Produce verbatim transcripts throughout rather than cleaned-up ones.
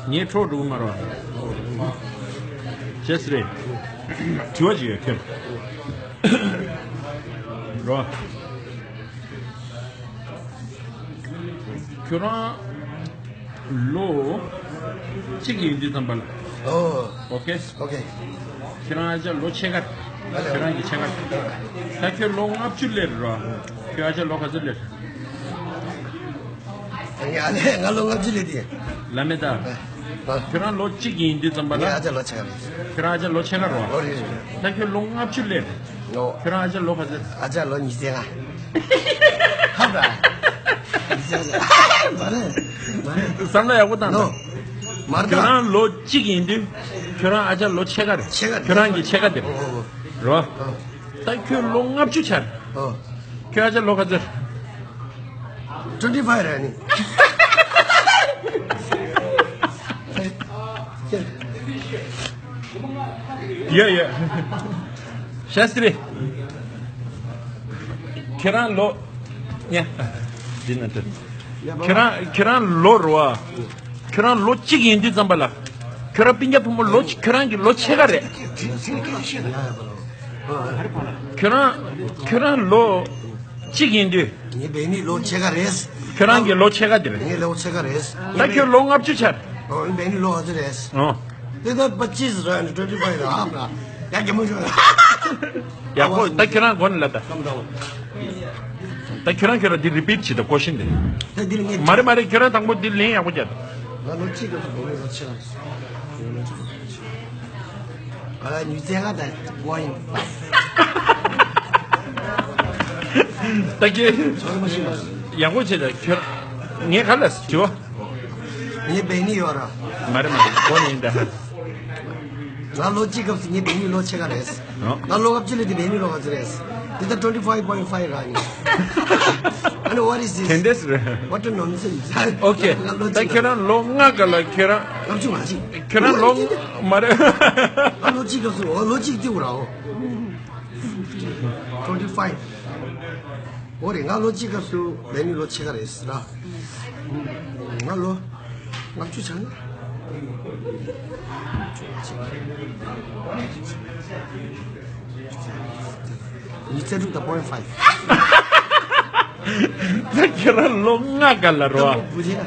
ངས་འཕྲོག་འགྲོ་གི་མ་རེད་བ། ཅེས་རེད། དྲི་བ་ཅིག་ཡོད་ཁྱོད། རོ། ཁྱོད་རང་ལོ་གཅིག་ཡིན་དུས་ཙམ་པ་ལ། ཨོ། ཨོ་ཁེ། ཨོ་ཁེ། ཁྱོད་རང་ཨ་ཅག་ལོ་ཕྱེད་ཀ། ཨ་ལེ། ཁྱོད་རང་གི་ཕྱེད་ཀ། ད་ཁྱོད་ལོ་ལྔ་བཅུ་སླེབས་རེད་རོ། ཁྱོད་ཨ་ཅག་ལོ་ག་ཚོད་སླེབས། ཡ་ལེ། ང་ལོ་ལྔ་བཅུ་ལས་དེ། ལ་མེ་ད། ཨ། ཁྱོད་རང་ལོ་གཅིག་ཡིན་དུས་ཙམ་པ་ལ། ངའི་ཨ་ཅག་ལོ་ཕྱེད་ཀ་རེད། ཁྱོད་རང་ཨ་ཅག་ལོ་ཕྱེད་ཀ་རོ། ལོ་རེད་རེད། ད་ཁྱོད་ལོ་ལྔ་བཅུ་སླེབས། ལོ། ཁྱོད་རང་ཨ་ཅག་ལོ་ག་ཚོད། ཨ་ཅག་ལོ་ཉི་ཤུ་རྩ་ལྔ། ཧ་ད། ཉི་ཤུ་རྩ་ལྔ། མ་རེད། མ་རེད། བསམ་བློ་ཡག་པོ་བཏང་ལོ། དང་། མ་རེད་ད། ཁྱོད་རང་ལོ་གཅིག་ཡིན་དུས། ཁྱོད་རང་ཨ་ཅག་ལོ་ཕྱེད་ཀ་རེད། ཕྱེད་ཀ་རེད། ཁྱོད་རང་གི་ཕྱེད་ཀ་དེ་རེད། ཨོ་ཨོ། རོ། ཨོ། ད་ཁྱོད་ལོ་ལྔ་བཅུ་ཆགས། ཨོ། ཁྱོད་ཨ་ཅག་ལོ་ག་ཚོད། ཊུ་ཝེན་ཊི་ཕའིབ་རེད་ནི། ཡ་ཡ། ཤ་སྟྲི། ཁྱེད་རང་ལོ། ཡ། འདི་ན་ཏུ། ཁྱེད་རང་ཁྱེད་རང་ལོ་རོ་ཨ། ཁྱོད་རང་ལོ་གཅིག་ཡིན་དུས་ཙམ་པ་ལ། ཁྱོད་རང་སྤུན་ཀྱག་ཕོ་མོ་ལོ་གཅིག་ཁྱོད་རང་གི་ལོ་ཕྱེད་ཀ་རེད། ཁྱོད་རང་ཁྱོད་རང་ལོ་གཅིག་ཡིན་དུས། ངའི་བེ་ནི་ལོ་ཕྱེད་ཀ་རེད། ཁྱོད་རང་གི་ལོ་ཕྱེད་ཀ་དེ་རེད། ངའི་ལོ་ཕྱེད་ཀ་རེད། ད་ཁྱོད་ལོ་ལྔ་བཅུ་ཆགས། ཨོ། བེ་ནི་ལོ་ག་ཚོད་རེད། ཨོ། དེ་ད་པ་ཅིས་རེད། ཊུ་ཝེན་ཊི་ཕའིབ་རེད་ཨ། ཡ་གེ་མོ་ཤོ། ཡག་པོ། ད་ཁྱོད་རང་གོ་ནས་ལ་ད། ད་ཁྱོད་རང་ཁྱོད་རང་འདི་རི་པིཊ་བྱེད་དང་ཀོ་ཤིན་དེ། ད་འདི་ལ་ངས། མ་རེད་མ་རེད། ཁྱོད་རང་དང་པོ་འདི་ལན་ཡག་པོ་རྒྱབ། ང་ལོ་གཅིག་གི་ལོ་ལོ་ཆེ་བ། ཨ་ཉུ་ཙེ་ག་ད་ཝའིན། ད་ཁྱོད། ཚོར་མ་ཤེས་པ། ཡག་པོ་བྱེད་ད་ཁྱོད། ངས་ག་ལ་དྲི་བ། ངའི་བེ་ནི་ཡོད་ར། མ་རེད་མ་རེད། གོ་ནས་ད། ང་ལོ་གཅིག་སྐབས་སུ་ངའི་བེ་ནི་ལོ་ཕྱེད་ཀ་རེད། ཨོ། ང་ལོ་ལྔ་བཅུ་ལས་དེ་བེ་ནི་ལོ་ག་ཚོད་རེད། དེ་ད་ཊུ་ཝེན་ཊི་ཕའིབ་པོའིན་ཕའིབ་ར་ནི། ཨ་ནི། What is this? དེ་འདྲས་རེད། What a nonsense. ཨོ་ཁེ། ང་ལོ་ད་གཅིག་ཁྱོད་རང་ལོ་ལྔ་ག་ལ་ཁྱོད་རང་། ལྔ་བཅུ་ང་གཅིག་ཁྱོད་རང་ལོ་མ་རེད། ང་ལོ་གཅིག་སྐབས་སུ་ཨོ་ལོ་གཅིག་ཏུ་ར་ཨོ། ཊུ་ཝེན་ཊི་ཕའིབ། འོ་རེད། ང་ལོ་གཅིག་སྐབས་སུ་བེ་ནི་ལོ་ཕྱེད་ཀ་རེད་ར། ང་ལོ་ལྔ་བཅུ་ཆགས་ན། ཉི་ཤུ་རྩ་དྲུག་དང་པོའིན་ཕའིབ། ད་ཁྱེད་རང་ལོ་ལྔ་ག་ལ་རོ།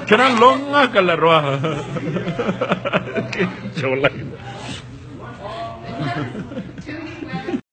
ཁྱེད་རང་ལོ་ལྔ་ག་ལ་རོ། ཇོ་ལ།